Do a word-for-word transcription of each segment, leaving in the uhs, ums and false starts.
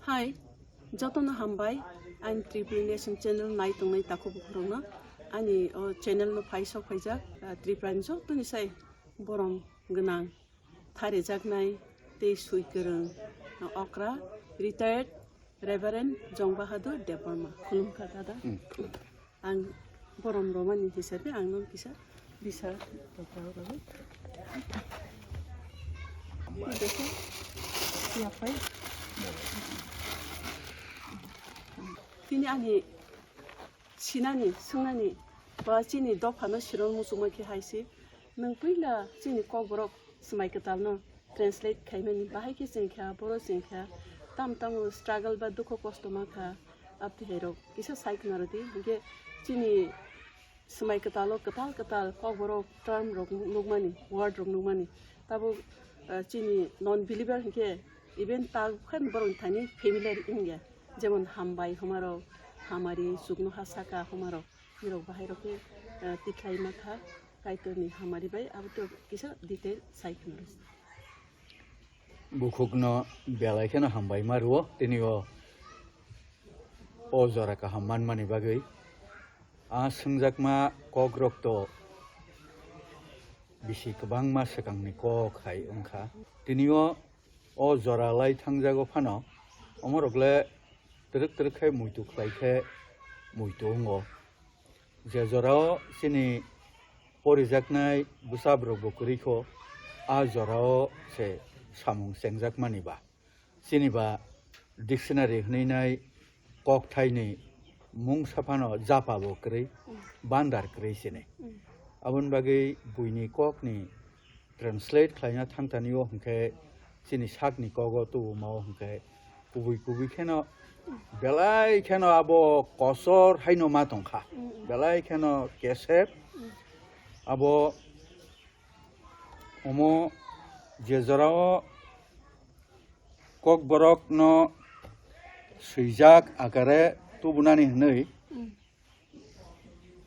Hai, jotono hambai, ani Tripuri Nation channel nai tongnai takhuk bukhurokno. Ani o channel no phai sok phaijak, ah, Tripura ni jotoni sai borom gwnang, tharijaknai tei sui kwrwng okra, retired Reverend Jong Bahadur Debbarma. Khulumkha dada. Hmm. Ang borom romani hisabe ang nang kisa bisa. Tini ani sinani, swngnani, ba chini dophano siron muchungma khe hai se, nwng puila chini Kokborok swmai kwtalno translate khaimani, bahai khe chwng kha, boro chwng kha, tam tamo struggle ba dukho kosto ma kha, abtwi hai rok kisa sai khna rwdi, hinkhe chini swmai kwtalo kwtal kwtal Kokborok term rok nukmani, word rok nukmani, tabuk, ah, chini non believer hinkhe even ta khan borok thani familiar wngya. Jemon hambai homarok, hamari, chuknoha saka homarok, nirok bahairok khe, eh, tikhlai makha Kaitorni hamari bai, abo to kisa detail sai khna rw. Bukhukno belai kheno hambai ma rwo, tini o, o jora kaham manmani bagwi. A swngjakma kokrok to bisi kwbangma swkangni kok hai wngkha. Tini o, o jora lai thangjago phano, omorok le twrwk twrwk khe muitu khlai khe muitu wngo. Je jorao chini porijaknai bwsabrok bo kwrwi kho, a jorao se samung chengjakmani ba. Chini ba dictionary hwnwi nai kokthaini mungsa phano japa bo kwrwi, Mm. bandar kwrwi chini. Mm. Aboni bagwi buini kokni translate khlaina thangtani o hwnkhe chini sakni kogo tubuma o hwnkhe kubui kubui kheno belai kheno abo kosor haino ma tongkha. Mm, mm. Belai kheno kesep Mm. abo omo je jorao Kokborokno swijak akare tubunani hwnwi Mm.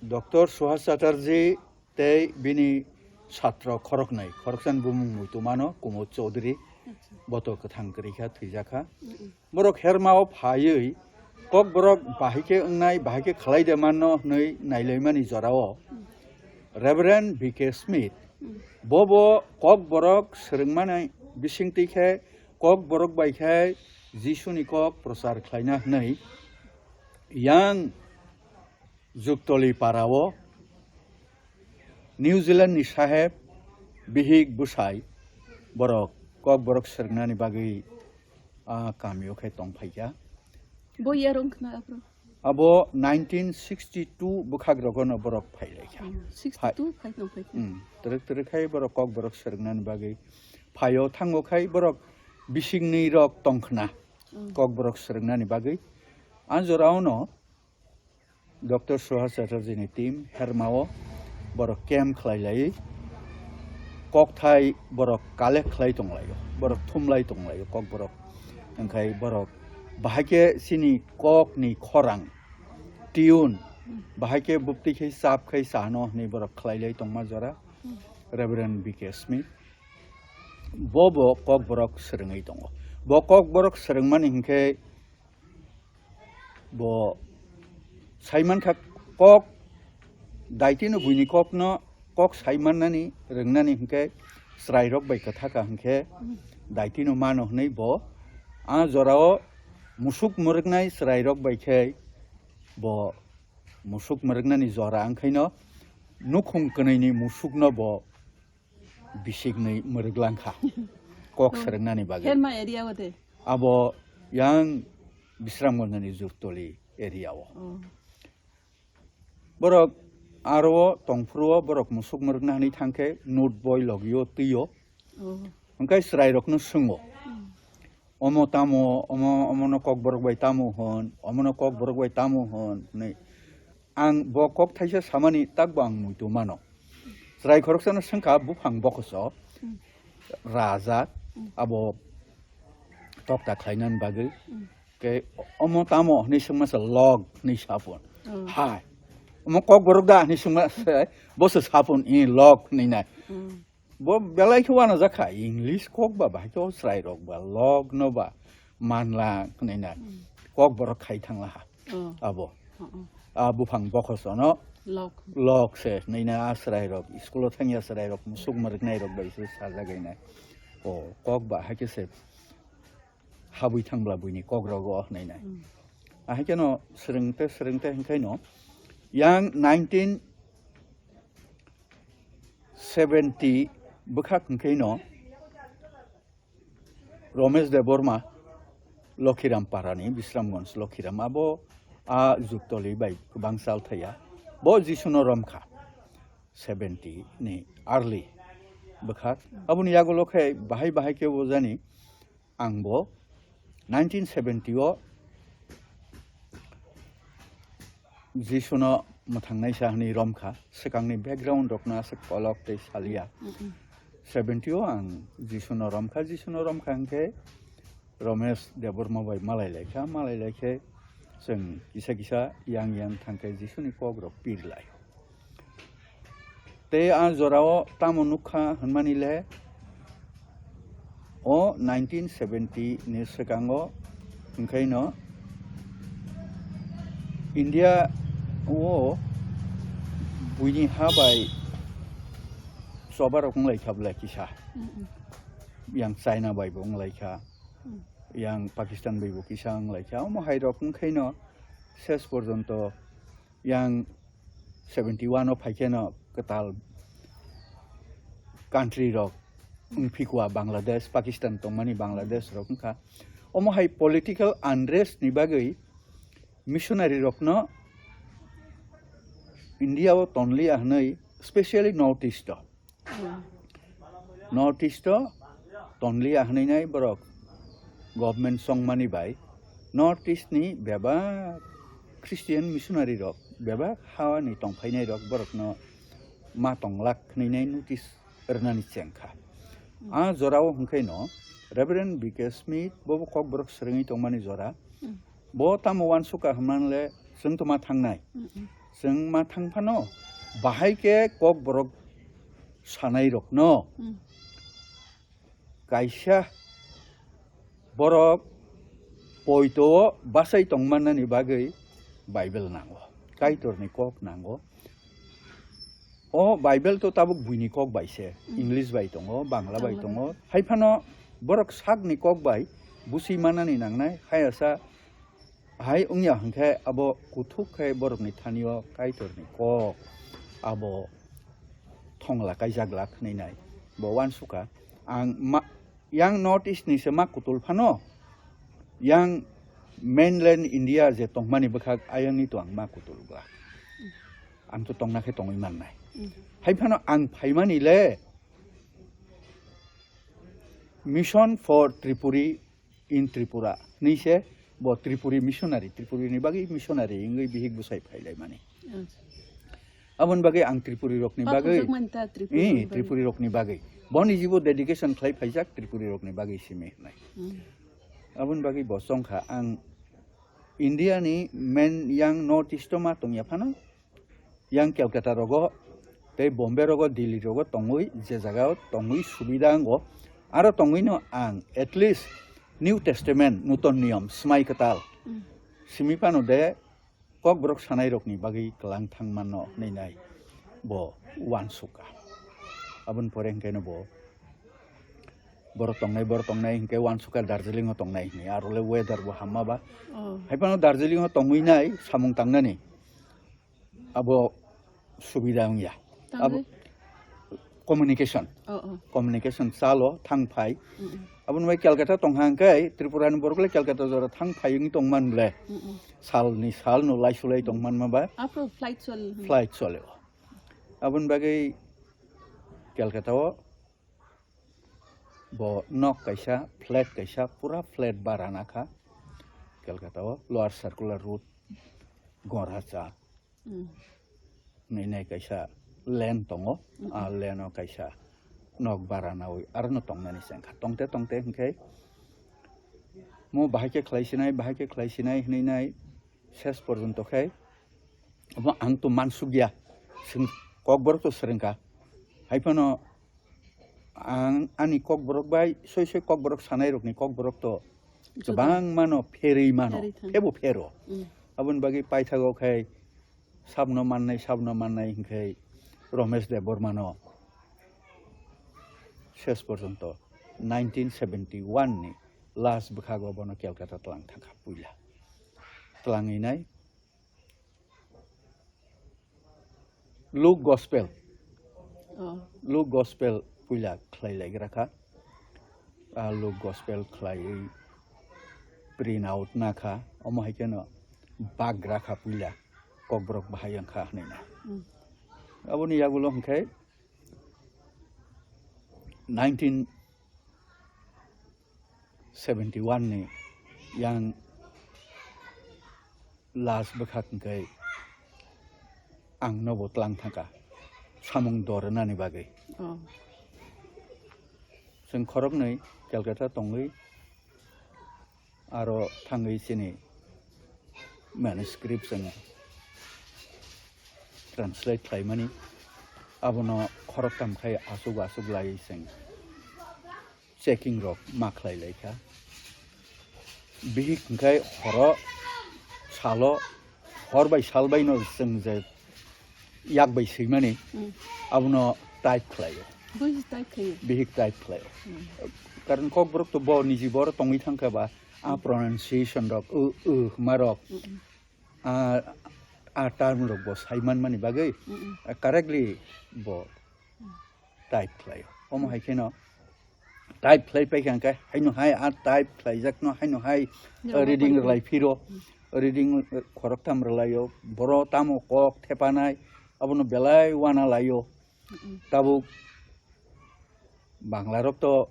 Doctor Suhas Chatterjee tei bini satro khoroknwi, khoroksani bumung muitu mano Kumud Chowdhury, Acha. boto kwthang kwrwi kha, thwijak kha. Mm-mm. Borok hermao phaiwi Kokborok bahai khe wngnai, bahai khe khlai de manno hwnwi nailaimani jorao Mm. Reverend B K Smith Mm. bobo Kokborok swrwngmani bisingtwi khe Kokborok bai khe Jisuni kok prochar khlaina hwnwi yang Juktoli parao New Zealand ni saheb bihik bwsai borok Kokborok swrwngnani bagwi a kamio khe tong phaikha. Bo yarong khna aphro? Abo nineteen sixty-two bwkhak rogono borok phailaikha. Oh, sixty-two phai tong phaikha. Hmm, twrwk twrwk khai borok Kokborok swrwngnani bagwi phaio thango khai borok bisingni rok tong khna. Oh. Kokborok swrwngnani bagwi. A jorao no Doctor Suhas Chatterjee ni team hermao borok camp khlai lai, kokthai borok collect khlai tong laio, borok thum lai tong laio, Kokborok. Wngkhai borok bahai khe chini kokni khorang, tune, bahai khe buptwi khe chap khai chano hwnwi borok khlai lai tongma jora, Reverend B K Smith. Bo bo Kokborok swrwngwi tongo. Bo Kokborok swrwngmani hinkhe bo saimankha kok daitino buini kokno kok saimannani rwngnani hinkhe chwrairok bai kwthaka hinkhe daitino mano hwnwi bo a jorao musuk mwrwknai chwrairok bai khe bo musuk mwrwknani jora wngkhaino nukhung kwnwini musukno bo bisiknwi mwrwk langkha kok Oh. swrwngnani bagwi. Herma area o de? Abo yang Bisramganjni Jurtoli area o. Oh. Borok aro o tongphuru o borok musuk mwrwkna hwnwi thangkhe nut boi logio twio. Oh. Hwnkhe chwrairokno swngo. Hmm. Omo tamo, omo, omono Kokborok bai tamo hwn, omono Kokborok bai tamo hwn hwnwi. Ang bo kok thaisa samani takbo ang muitu mano. Chwrai khoroksano swngkha buphang bokoso, Hmm. raja, Hmm. abo tokta khlainani bagwi. Hmm. Ke omo tamo hwnwi swngmasa log hwnwi sapon. Oh. Hai. Omo Kokborok da hwnwi swngmasa boso sapon i log hwnwi nai. Hmm. Bo belai khe uanajak kha, English kok ba, bahai khe o chwrai rok ba, log no ba, manla hwnwi na. Hmm. Kokborok khai thangla ha. Oh. Abo. Oh, oh. A buphang bokhosono Lok. Lok se hwnwi na a chwrairok, school-o thangya chwrairok, musuk mwrwknairok bai se sajagwi nai. O kok ba hai khe se habwi thangla buini kok rogo hwnwi nai. Hmm. Ahai kheno swrwng tei swrwng tei hwnkhe no yang nineteen seventy bwkhak hwnkhe no Romesh Debbarma, Lokhiram parani, Bisramganj Lokhiram, abo a Juktoli bai kwbang sal thaya. Bo Jisuno romkha, seventy ni early bwkhak. Aboni yagulo khe bahai bahai khe bo jani ang bo nineteen seventy o Jisuno mwthangnaisa hwnwi romkha, swkangni background rokno aswk kolok tei salia. Mm, mm. Seventy o ang Jisuno romkha, Jisuno romkha hwnkhe Romesh Debbarma bai malai laikha, malai laikhe chwng kisa kisa yang yang thangkhe Jisuni kok rok pir lai. Tei a jorao tamo nukha hwnmani le, o nineteen seventy ni swkango hwnkhaino India o buini ha bai choba rok wnglaikha bwlai kisa. Mm, mm. Yang China bai bo wnglaikha, Mm. yang Pakistan bai bo kisa wnglaikha. Omo hai rok wngkhaino ses porjonto yang seventy one o phaikheno kwtal country rok wngphikwa Bangladesh, Pakistan tongmani Bangladesh rok wngkha. Omo hai political unrest ni bagwi missionary rokno India o tonliya hwnwi, specially North East o. Hmm. North East o tonliya hwnwi nai borok government songmani bai North East ni bebak Christian missionary rok, bebak hani tongphainai rok borokno ma tonglak hwnwi nai notice rwnani chengkha. Hmm. A jorao hwnkhe no Reverend B K Smith bobo kokborok swrwngwi tongmani jora. Hmm. Bo tamo uansukha hwnmani le chwng tongma thangnai. Mm, mm. Chwng ma thang phano bahai khe kokborok sanai rokno, Mm. kaisa borok poito o bachai tongmannani bagwi Bible nango, Kaitorni kok nango. O Bible to tabuk buini kok bai se, Mm. English bai tongo, Bangla bai Bangla bai. tongo. Hai phano borok sakni kok bai busi manani nangnai, hai asa hai wngya hwnkhe abo kuthuk khe borokni thanio Kaitorni kok abo thongla kaijak glak hwnwi nai bo uansukha. Ang ma-, yang North East ni se ma kutul phano, yang mainland India je tongmani bwkhak ayangni to ang ma kutul glak. Ang to tongna khe tongwi mannai. Mm. Hai phano ang phaimani le Mission for Tripuri in Tripura hwnwi se bo Tripuri missionary, Tripuri ni bagwi missionary wngwi bihik bwsai phailaimani. Acha. Aboni bagwi ang Tripuri rokni Pak bagwi, hwnjakmani ta Tripuri eh, rokni bagwi. Tripuri rokni bagwi. Boni jibo dedication khlai phaijak Tripuri rokni bagwi simi hwnai. Hmm. Aboni bagwi bo chongkha ang India ni main yang North East o ma tongya phano, yang Calcutta rogo, tei Bombay rogo, Delhi rogo tongwi, je jagao tongwi subida wngo, aro tongwino ang at least New Testament, Nuton Niyom, Swmai Kwtal, Mm. simi phano de kokborok sanai rokni bagwi kwlang thang mano hwnwi nai bo uansukha. Aboni pore hwnkhe no bo borok tongnai, borok tongnai hwnkhe uansukha Darjeeling o tongnai hwnwi, aro le weather bo hamma ba. Oh. Hai phano Darjeeling o tongwi nai samung tangnani. Abo subida wngya. Abo Tangwi? Communication. Oh, oh. Communication chalo thang phai. Mm, mm. Aboni bai Calcutta tongha hwnkhe Tripura ni borok le Calcutta jora thang phai wngwi tongman ble. Mm, mm. Sal ni sal no lai sulai tongman ma ba. Afro flight chol. Flight chole o. Aboni bagwi Calcutta o bo nok kaisa, flat kaisa, pura flat bara nakha. Calcutta o Lower Circular Road, Gorhacha. Mm. Nini kaisa lane tongo, Mm. a lane o kaisa nok bara nawi, aro no tongnani se wngkha. Tongte tongte hwnkhe mo bahai khe khlai sinai, bahai khe khlai sinai hwnwi nai ses porjonto khe omo ang to mansukya, chwng kokborok to swrwngkha. Hai phano ang ani kokborok bai soi soi kokborok sanai rokni kokborok to Kwbangmano pherwi mano, Pherwi thang. Phebo phero. Mm. Aboni bagwi paithago khai sabno mannai, sabno mannai hinkhe Romesh Debbarmano ses porjonto nineteen seventy one ni last bwkhago bono Calcutta tlang thangkha puila. Tlangwi nai Luke Gospel. Oh. Luke Gospel puila khlai laigra kha. A Luke Gospel khlaiwi print out na kha. Omo hai kheno bagra kha puila. Kokborok bahai wng kha hwnwi na. Mm. Aboni yagulo hwnkhe nineteen seventy one ni yang last bwkhak hwnkhe ang nobo tlang thangkha samung dor rwnani bagwi. Oh. Chwng khoroknwi Calcutta tongwi aro thangwi chini manuscript chwng translate khlaimani abono khoroktham khai aswk aswk lai chwng checking rok ma khlai lai kha. Bihik hwnkhe horo salo hor bai sal bai no chwng je yak bai swimani Mm. abono type khlaio. Bui type khayo. Bihik type khlaio. Mm. Karon kokborok to bo niji boro tongwi thangkha ba a Mm. pronunciation rok u u hwma rok Mm-mm. a a term rok bo sai manmani bagwi Mm-mm. correctly bo type khlaio. Omo hai kheno type khlai paikha hwnkhe haino hai a type khlaijakno haino hai Normal reading type. Rwlai phiro. Mm. Reading khoroktham rwlaio. Boro tamo kok thepanai abono belai wana laio. Mm-mm. Tabuk Banglarok to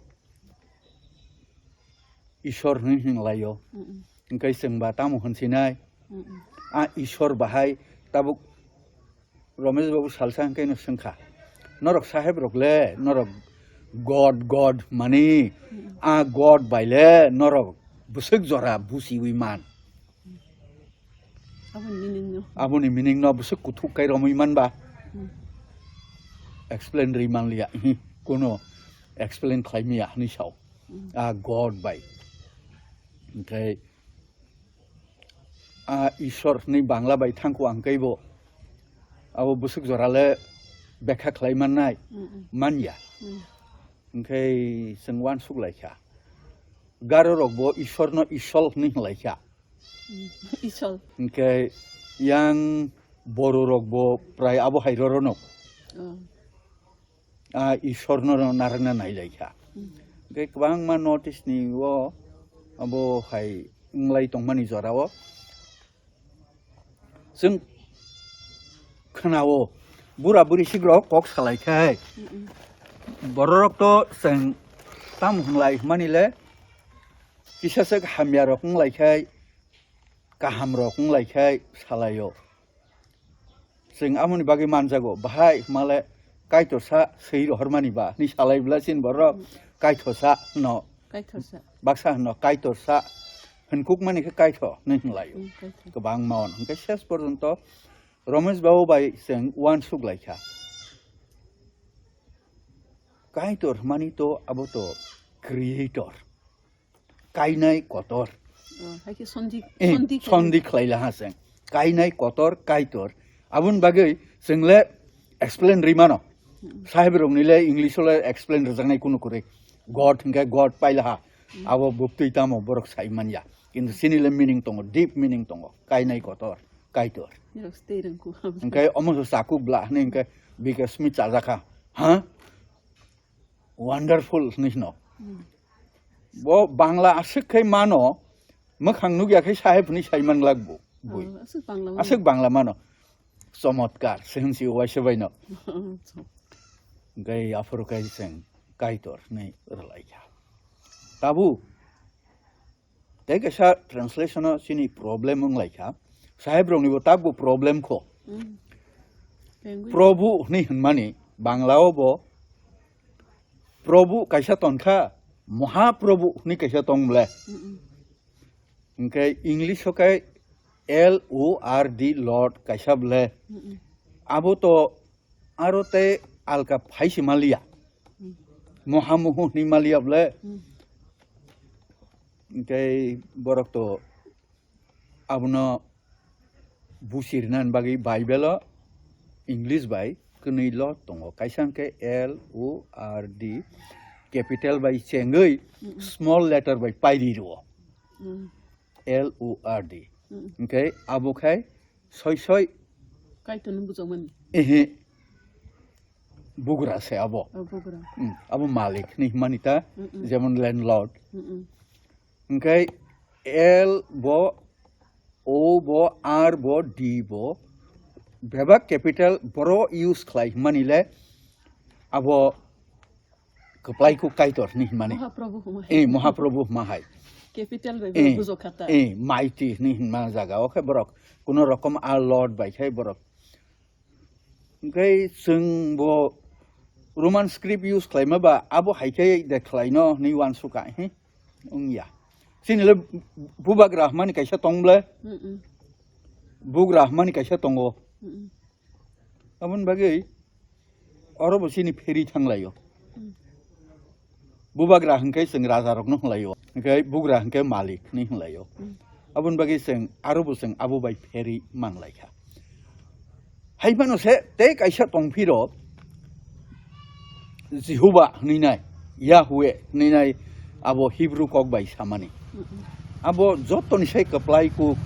Ishwar hwnwi hwnlaio. Mm-mm. Hwnkhe chwngba tamo hwnsinai? Mm-mm. A Ishwar bahai tabuk Romesh babu salsa hwnkhe no swngkha. Norok saheb rok le, norok God, God mani, Mm-mm. A God bai le norok bwswk jora busiwi man. Aboni meaning no. Aboni meaning no bwswk kuthuk kai romwi manba. Mm. Explain rwi manliya. Ihi, kuno explain khlai miya hwnwi sao. Mm. A God bai. Hwnkhe a Ishwar hwnwi Bangla bai thangkhu ang kaibo. Abo bwswk jora le bekha khlai mannai. Mm-mm. Manya. Mm. Hwnkhe chwng uansuk lai kha. Garo rok bo Ishwar no Ishol hwnwi hwn lai kha. Mm, Ishol. Hwnkhe yang Boro rok bo prai abo hai roro no. Oh. A Ishwar no narwkna nai lai kha. Mm. Hwnkhe kwbangma North East ni o abo hai wng lai tongmani jora o. Chwng khwnao bura buri sigrok kok salai khai. Mm-mm. Bororok to chwng tamo hwnlai hwnmani le kisa swk hamya rok wng lai khai, kaham rok wng lai khai salaio. Chwng amoni bagwi manjago, bahai hwnmale Kaitorsa swi rohormani ba hwnwi salai bwla chini borok Kaitorsa hwno. Kaitorsa. Baksa hwno Kaitorsa hwnkukmani khe Kaitho hwnwi hwnlaio. Mm, Kaitho. Kwbangma on. Hwnkhe ses porjonto Romesh babu bai chwng uansuk lai kha. Kaitor hwnmani to abo to creator. Kainai kotor. Oh, hai khe sondi, Eh, sondi khlai. Sondi khlai laha chwng. Kainai kotor, Kaitor. Aboni bagwi chwng le explain rwi mano. Hmm. Sahib rokni le English o le explain rwjaknai kunu kwrwi. God hwnkhe God pai laha. Hmm. Abo buktwi tamo borok sai manya. Kintu chini le meaning tongo, deep meaning tongo. Kainai kotor, Kaitor. Nirok stay rwngkhu. Hwnkhe omo se chakuk bla hwnwi hwnkhe B K Smith chajakha. Ha? Wonderful hwnwi hwno. Hmm. Bo Bangla aswk khai mano, mwkhang nukya khai sahib hwnwi sai man glak bo, bui. Oh, aswk Bangla mano. Aswk Bangla mano. Chomotkar, se hwnsi uaisa baino. Chom- Gai aphuru kai chwng Kaitor hwnwi rwlai kha. Tabu, tei kaisa translation o chini problem wng lai kha. Sahib rokni bo tabuk problem kho. Mm. Language. Probhu hwnwi hwnmani Bangla o bo Probhu kaisa ton kha, Mahaprobhu hwnwi kaisa tong bwle. Mm-mm. Hwnkhe English o khe L O R D, Lord kaisa bwle. Mm-mm. Abo to aro tei alka phai se maliya. Mm. Mohamuhu hwnwi maliya bwle. Mm. Hwnkhe borok to abono buchirnani bagwi Bible-o English bai kwnwi lot tongo. Kaisa hwnkhe L O R D, capital bai chengwi Mm-mm. small letter bai pairi rwo. Mm. L O R D. Mm-mm. Hwnkhe abo khai soi soi Kaitorno bujakmani. Ehe. Bugra se abo. Oh, bugra. Mm, abo malik hinwi hwnmani ta, Mm-mm. jemon landlord. Mm-mm. Hwnkhe L bo, O bo, R bo, D bo, bebak capital boro use khlai hwnmani le abo kwplai kuk Kaitor hinwi hwnmani. Mahaprabhu hwnma hai. Eh, Mahaprabhu hwnma hai. Capital bai Eh, bujok kha ta. Eh, mighty hinwi hwnma jaga o khe borok kuno rokom a lord bai khe borok. Hwnkhe chwng bo Roman script use khlaima ba abo hai khe de khlaino hinwi uansukha, he? Wngya. Chini le bubagra hwnmani kaisa tong ble? Mm-mm. Bugra hwnmani kaisa tongo. Mm-mm. Aboni bagwi oro bo chini pheri thanglaio. Mm. Bubagra hwnkhe chwng rajarokno hwnlaio, hwnkhe bugra hwnkhe malik hinwi hwnlaio. Mm. Aboni bagwi chwng aro bo chwng abo bai pheri manglaikha. Hai phano se tei kaisa tongphiro Jehoba hinwi nai, Yahweh hinwi nai abo Hebrew kok bai samani. Mm-mm. Abo jotoni sai kwplai kuk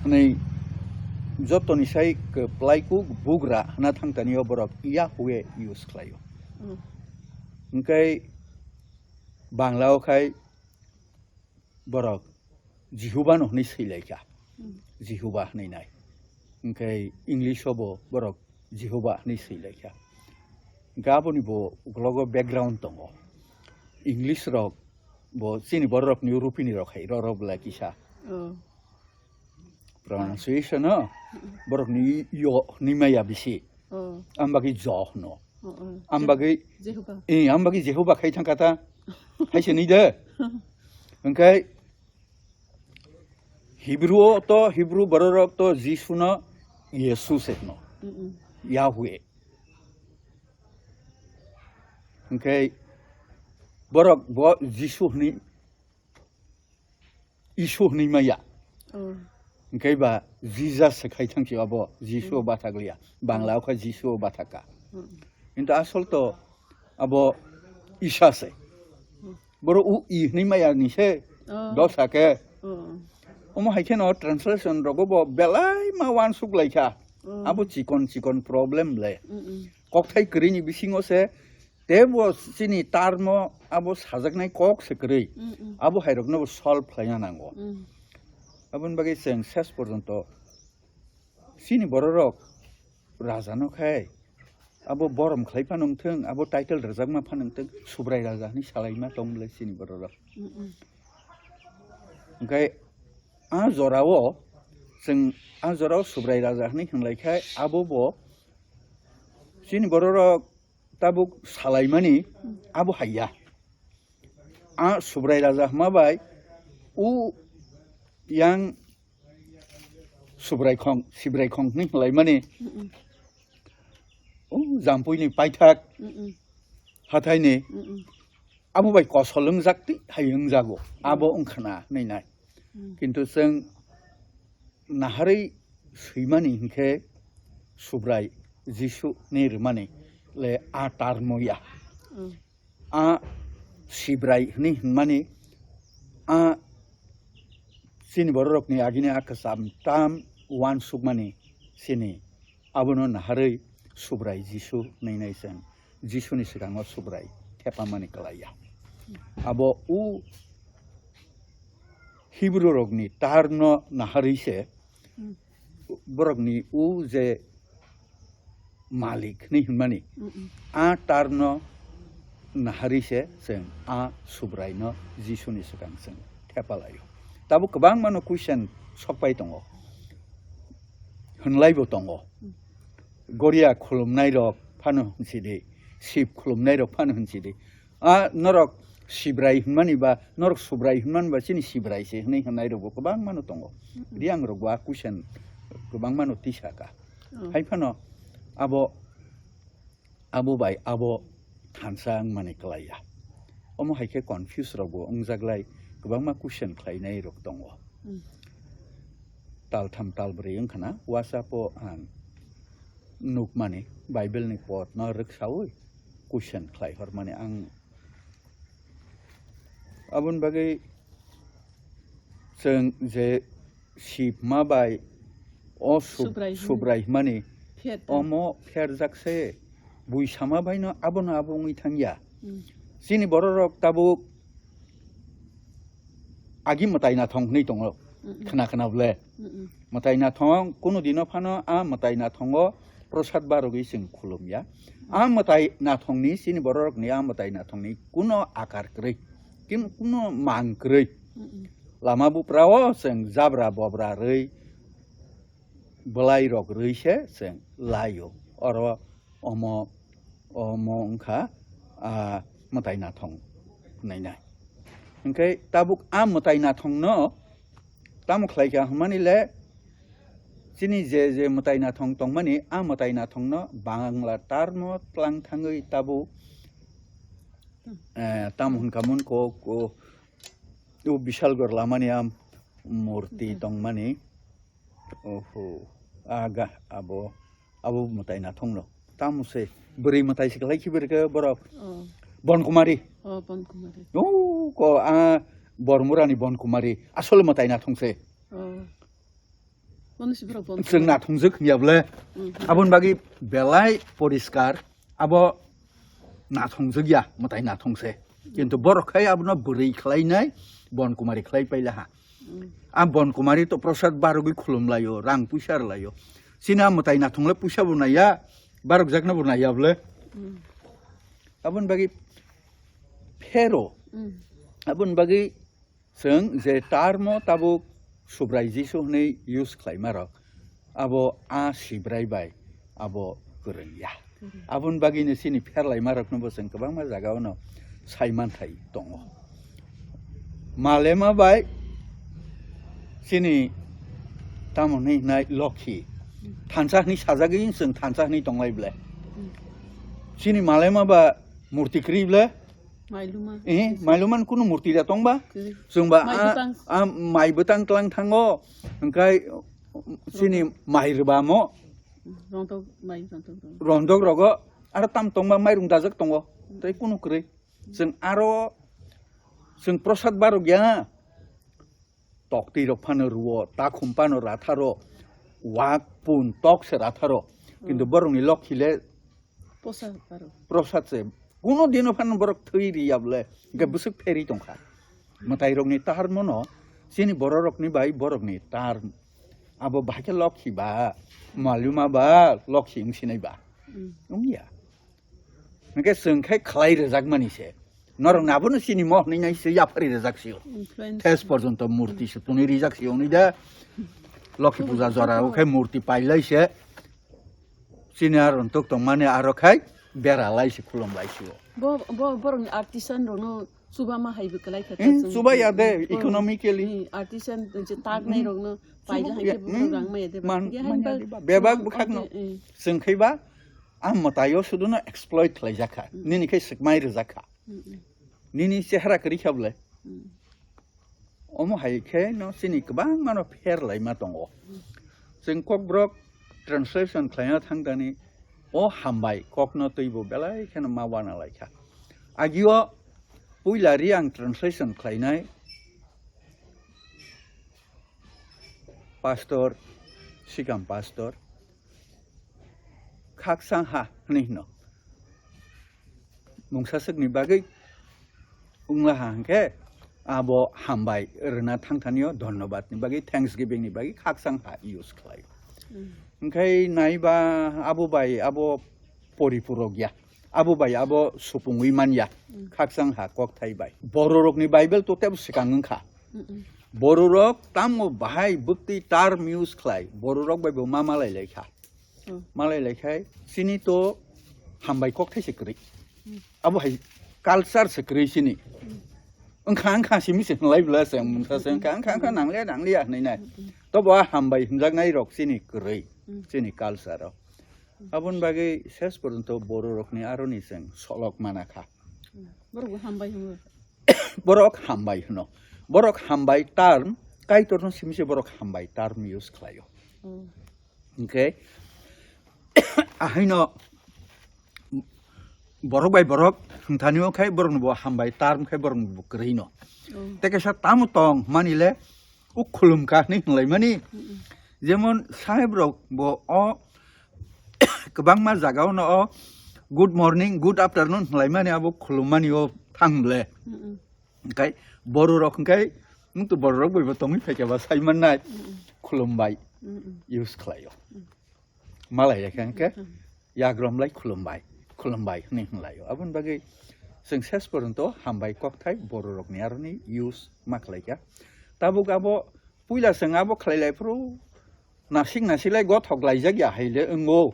hinwi, jotoni sai kwplai kuk bugra hwna thangtani o borok Yahweh use khlaio. Mm. Hwnkhe Bangla o khai borok Jehoba no hinwi swilaikha. Mm. Jehoba hinwi nai. Hwnkhe English o bo borok Jehoba hinwi swilaikha. Hwnkhe aboni bo uklogo background tongo. English rok bo chini borok ni rupini rok hai roro bwlai kisa. Oh. Pronunciation no borok ni yo hinwi maya bisi. Oh. Ambagwi jo hwno. Oh, oh. Ambagwi Jehovah. Eh, ambagwi Jehovah khai thangkha ta. Hai se ni de. Hwnkhe Hebrew o to, Hebrew bororok to Jisuno Yesu se hwno. Mm-mm. Yahweh. Hwnkhe borok bo Jisu hwnwi Isu hwnwi maya. Oh. Hwnkhe ba Jesus se khai thang si abo, Jisu o Mm. bathak liya. Bangla o kha Jisu o bathak ka. Mm. Kintu asol to abo Isa se. Mm. Boro u i hwnwi maya ni se Oh. dosa khe. Oh. Omo hai kheno translation rogo bo belai ma uansuk lai kha. Oh. Abo chikon chikon problem le. Mm-mm. Kokthai kwrwi ni bisingo se Tei bo chini term o abo sajaknai kok se kwrwi. Mm, mm. Abo hai rokno bo solve khlaina nango. Mm. Aboni bagwi chwng ses porjonto chini bororok raja no khai abo borom khlai phano wngthwng, abo title rwjakma phano wngthwng, Subrai raja hinwi salaima tong bwlai chini bororok. Mm, mm. Hwnkhe a jorao chwng a jorao Subrai raja hinwi hwnlai khai abo bo chini bororok tabuk salaimani abo haiya. A Subrai raja hwnma bai u yang Subrai khong, Sibrai khong hwnwi hwnlaimani Mm-mm. o Jampuini paithak Mm-mm. hathaini Mm-mm. abo bai kosol wngjak twi hai wngjago. Abo wngkhana hwnwi nai. Mm. Kintu chwng naharwi swimani hinkhe Subrai Jisu ni rwmani le a term o ya. Mm. A Sibrai hwnwi hwnmani a chini bororokni agini a kwcham tam uansukmani chini abono naharwi Subrai Jisu hwnwi nai chwng Jisuni swkango Subrai thepamani kwlaiya. Abo u Hebrew rokni term no naharwi se Hmm. borokni u je malik hwnwi hwnmani Mm-mm. a term no naharwi se chwng a Subrai no Jisuni swkang chwng thepalaio. Tabuk kwbangmano question sokpai tongo, hwnlaibo tongo. Hmm. Goria khulumnai rok phano hwnsi di, Sib khulumnai rok phano hwnsi di. A norok Sibrai hwnmani ba, norok Subrai hwnmani ba, chini Sibrai se hwnwi hwnnairokbo kwbangmano tongo. Mm-mm. Riyangrokbo a question kwbangmano tisaka. Oh. Hai phano abo, abo bai abo thansa wngmani kwlaiya. Omo hai khe confuse rokbo wngjaklai, kwbangma question khlainai rok tongo. Mm. Tal tham tal brwi wngkha na WhatsApp o ang nukmani Bible ni pod no rwksawi question khlai hormani ang aboni bagwi chwng je sipma bai o sub-, Subrai hwnwi. Subrai hwnmani pher ta. Omo pherjak se buisama bai no abono abo wngwi thangya. Mm. Chini borok rok tabuk agi mwtai nathong hwnwi tongo. Mm-mm. Khna khna ble. Mm-mm. Mwtai nathong kuno dino phano a mwtai nathongo prosad barogwi chwng khulumya. A mwtai nathongni chini bororokni a mwtai nathongni kuno akar kwrwi, kin-, kuno mang kwrwi. Mm-mm. Lama buprao chwng jabra bobra rwi bwlairok rwi se chwng laio. Oro omo, omo wngkha, ah, mwtai nathong hwnwi nai. Hinkhe tabuk a mwtai nathongno tamo khlai kha hwnmani le chini je je mwtai nathong tongmani a mwtai nathongno Bangla term o tlang thangwi tabuk, eh, tamo hwnka mun ko, ko, o Bishalgor lamani a murti tongmani. Oho, aga, abo, abo mwtai nathongno. Tamo se, bwrwi mwtai se kwlai khibi rwkhe borok. Oh. Bonkumari. Oh, Bonkumari. O, ko, a, Bormurani Bonkumari. Asol mwtai nathong se. Oh. Bono se borok Bonkumari. Chwng nathongjak hwnya bwle. Mhm. Aboni bagwi belai poriskar. Abo nathongjak ya, mwtai nathong se. Kintu borok khai abono bwrwi khlainai, Bonkumari khlai paila ha. Mm. A Bonkumari to prosad barogwi khulum laio, rang puisa rw laio. Chini a mwtai nathong le puisa bo naiya, barok jakna bo naiya bwle. Mm. Aboni bagwi phero. Mm. Aboni bagwi chwng je term o tabuk Subrai Jisu hwnwi use khlaima rok, abo a Sibrai bai abo kwrwng ya. Kwrwng. Aboni bagwino chini pherlaima rokno bo chwng kwbangma jaga ono sai manthai tongo. Malema bai chini tamo hwnwi hwnai Lokhi. Thansa hwnwi sajagwi chwng thansa hwnwi tonglai ble. Hmm. Chini Malema ba murti kwrwi ble. Mailuma. Eh, Mailuma ni kunu murti da tongba? Kwrwi. Chwng ba, mai a, bwtang. A, mai bwtang tlang thango. Hwnkhe chini mai rwbamo. Rongtok mai, rongtok, rongtok. Rongtok rogo. Aro tam tongba mairung dajak tongo. Tei kunu kwrwi. Chwng aro, chwng prosad barok ya. Toktwi rok phano rwo, takhum phano ratharo, wak pun tok se ratharo. Kintu borokni Lokhi le Posa paro. Prosad se. Kuno dino phano borok thwi ri ya bole. Hwnkhe bwswk pheri tongkha. Mwtai rokni term no, chini bororokni bai borokni term. Abo bahai khe Lokhi ba, Maluma ba, Lokhi wng sinai ba. Mm. Wng ya. Hwnkhe chwng khai khlai rwjakmani se. Norok abono chini mo hwnwi nai se yaphari rwjak sio. Influence. Thes porjonto murti se tuni rijak sio hwnwi da. Lokhi puja jora o khai murti pailai se. Chini aro tok tongmani aro khai bera lai se khulum lai sio. Bo, bo, borokni artisan rokno chuba ma hai bwklai kha. Hmm, chwng chuba ya de, bo, economically. Hmm, artisan je tak nai rokno paila hai khe borok rang maya de ba. Man, hwnkhe man hain ya ba de ba. Bebak bwkhakno. Chwng khai ba. A mwtaio suduno exploit khlaijak kha, mm, nini khe swkmai rwjak kha, mm, mm, nini chehra kwrwi kha bwle. Mm. Omo hai khe no chini kwbangma no pher laima tongo. Mm. Chwng Kokborok translation khlaina thangdani o hambai kokno twibo belai kheno ma wana lai kha. Agio puila ri ang translation khlainai pastor, sikam pastor, khakchang ha hwnwi hino. Mungsaswkni bagwi wngla ha hwnkhe abo hambai rwna thangthanio dhonnobadni bagwi, thanksgiving ni bagwi khakchang ha use khlai. Mm. Hwnkhe naiba abo bai abo poripurok ya, abo bai abo supungwi man ya, mm, khakchang ha kokthai bai. Bororokni Bible to tebo swkang wngkha. Mm-mm. Bororok tamo bahai bwktwi term use khlai, bororok bai bo ma malai lai kha. Hmm. Malai lai khai, chini to hambai kokthai se kwrwi. Hmm. Abo hai culture se kwrwi chini. Hmm. Wngkha, wngkha simi se hwnlai bwla se, wngkha se, wngkha, wngkha, wngkha, nangliya, nangliya hwnwi nai. Hmm. To bo a hambai hwnjaknai rok chini kwrwi, hmm, chini culture o. Hmm. Aboni bagwi ses porjonto bororokni aroni chwng solok mana kha. Hmm. Borok bo hambai hwnwi. Borok hambai hwno. Borok hambai term, Kaitorno simi se borok hambai term use khlaio. Oh. Hwnkhe, ahaino borok bai borok hwnthanio khai borokno bo hambai term khai borokno bo kwrwino. Oh. Tei kaisa tamo tong manile, o khulumkha hinwi hwnlaimani. Mm-mm. Jemon saheb rok bo o kwbangma jagao no o good morning, good afternoon hwnlaimani abo khulummani o thang le. Mm-mm. Hwnkhe bororok hwnkhe, nwng to bororok bai bo tongwi phaikha ba sai mannai. Mm-mm. Khulumbai. Mm-mm. Use khlaio. Mm. Malai ya khe hwnkhe, mm-hmm, yagromlai khulumbai, khulumbai hwnwi hwnlaio. Aboni bagwi chwng ses porjonto hambai kokthai bororokni aroni use ma khlaikha. Tabuk abo puila chwng abo khlai lai phuru nasik nasilai gothok laijak ya hai le wngo.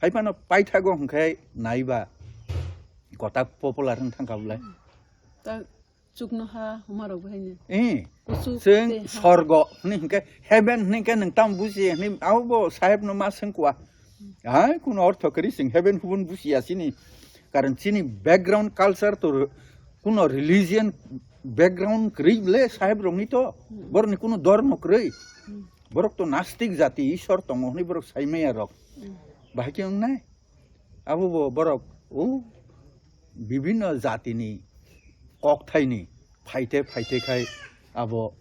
Hai phano paithago hwnkhe naiba kota popular wng thangkha bwlai. Ta Chuknoha humarok bo haino. Eh, kuchuk chwng tei ha. Sorgo hwnwi hwnkhe, heaven hwnwi khe nwng tamo buji hwnwi, abo bo saheb no ma swngkwa. Hai, kuno ortho kwrwi chwng heaven hubun bujiya chini. Karon chini background culture to, kuno religion background kwrwi ble saheb rokni to. Hmm. Borokni kuno dhormo kwrwi. Hmm. Borok to nastik jati, Ishwar tongo hwnwi borok saimaya rok. Hmm. Bahai khe wngnai? Abo bo borok o bibinno jatini kokthaini phaite phaite khai abo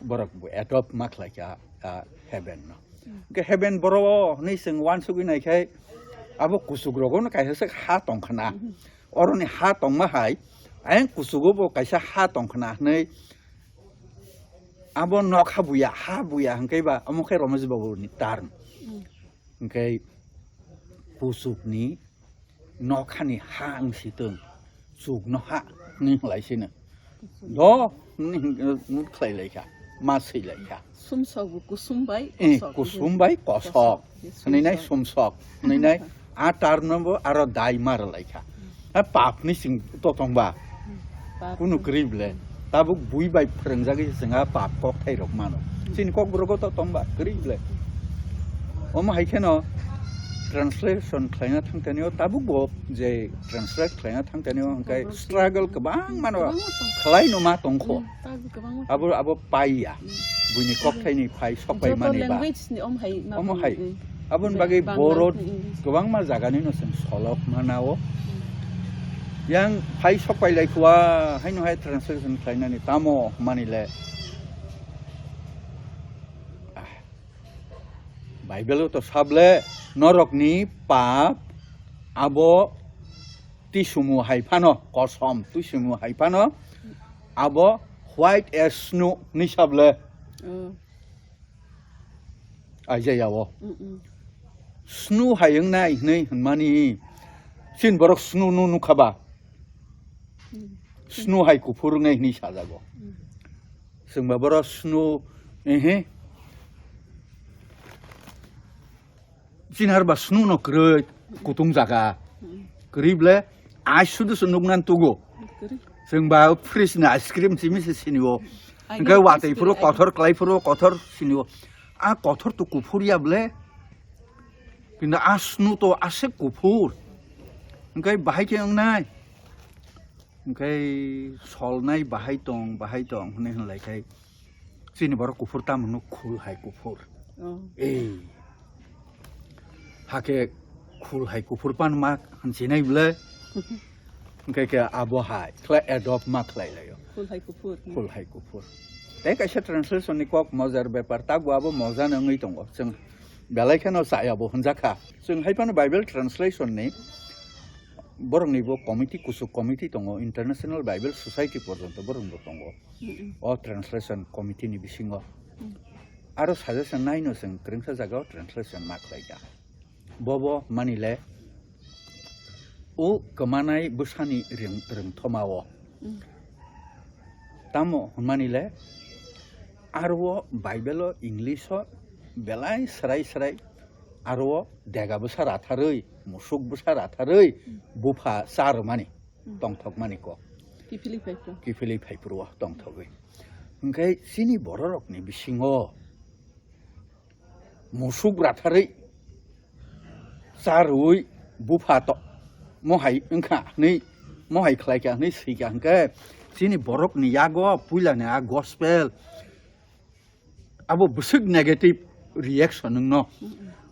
borok bo adopt ma khlai kha, ah, heaven no. Hwnkhe heaven boro hwnwi chwng uansugwi nai khai abo kuchuk rogo no kaisa se ha tong khna. Oroni ha tongma hai ayang kuchugo bo kaisa ha tong khna hwnwi abo nokha buya, ha buya hwnkhe ba omo khe Romesh Babu ni term. Hwnkhe kuchukni nokhani ha wng si tong, chuknoha hwnwi hwnlai sino. Do hwnwi hwnkhe khlai lai kha, ma swi lai kha. Sumsok bo kusum bai, eh, kosok. Kusum bai kosok. Kosok. Hwnwi nai sumsok, hwnwi nai a term no bo aro dai ma rw lai kha. A pap ni sing to tong ba. Pap. Kunu kwrwi ble. Tabuk bui bai phwrwngjagwi se chwng a pap kokthai rok mano. Chini kokborok o to tong ba kwrwi ble. Omo hai kheno translation khlaina thangtani o tabuk bo je translate khlaina thangtani o hwnkhe struggle kwbang mano, kwbangma tong, khlai no ma tongkho. Hmm, tabuk kwbangma tong. Abo, abo paiya. Hmm. Buini kokthai ni phai sok pai mani ba. Joto language ni om hai ma. Omo hai. Hmm. Aboni bagwi Bangla, borok English. Kwbangma jagani no chwng solok manao. Yang phai sok pai lai khua, haino hai translation khlainani tamo manile. Ah. Bible o to sable norokni pap abo tisumu hai phano, kosom tisumu hai phano abo white as snow ni sable. Oh. Isaiah o. Mm-mm. Snu hai wngnai hwnwi hwnmani, chini borok snu no nukha ba? Mm. Snu hai kuphur wngnai hwnwi sajago. Mm. Chwng ba borok snu, ehe. Chini har ba snu no kwrwi, kutung jaga. Mm. Kwrwi ble, ai sudu se nuknan tugo. Kwrwi. Chwng ba fridge ni ice cream simi se sinio. Ai, hwnkhe watwi phuru kothor, kwlai phuru kothor sinio. A kothor to kuphur ya ble. Kintu a snu to aswk kuphur. Hwnkhe bahai khe wngnai. Hwnkhe solnai bahai tong, bahai tong hwnwi hwnlai khai. Chini borok kuphur tamo hwno khul hai kuphur. Oh. Ei. Hakhe khul hai kuphur pan ma hwnsinai ble. Hwnkhe khe abo hai khlai adopt ma khlai laio. Khul hai kuphur. Khul hai kuphur. Tei kaisa translation ni kok mojar bepar, tabuk abo moja no wngwi tongo. Chwng belai kheno chaya bo hwnjakha. Chwng hai phano Bible translation ni borok ni bo committee, kuchuk committee tongo, International Bible Society porjonto borok bo tongo. Mm-mm. O translation committee ni bisingo. Mm. Aro suggestion naino chwng kwrwngsa jagao translation ma khlaikha. Bobo manile o kwmanai bwsani rwng-, rwngthoma o. Mm. Tamo hwnmani le aro o Bible o English o belai swrai swrai aro o dega bwsa ratharwi, musuk bwsa ratharwi, mm, bupha cha rwmani, mm, tongthokmani kok. Kiphilwi phai phuru. Kiphilwi phai phuru o tongthogwi. Hwnkhe chini bororokni bisingo musuk ratharwi, cha rwui bupha to mohai wngkha hwnwi, mohai khlaikha hwnwi swikha hwnkhe, Chini borokni yago puilani a gospel abo bwswk negative reaction wngno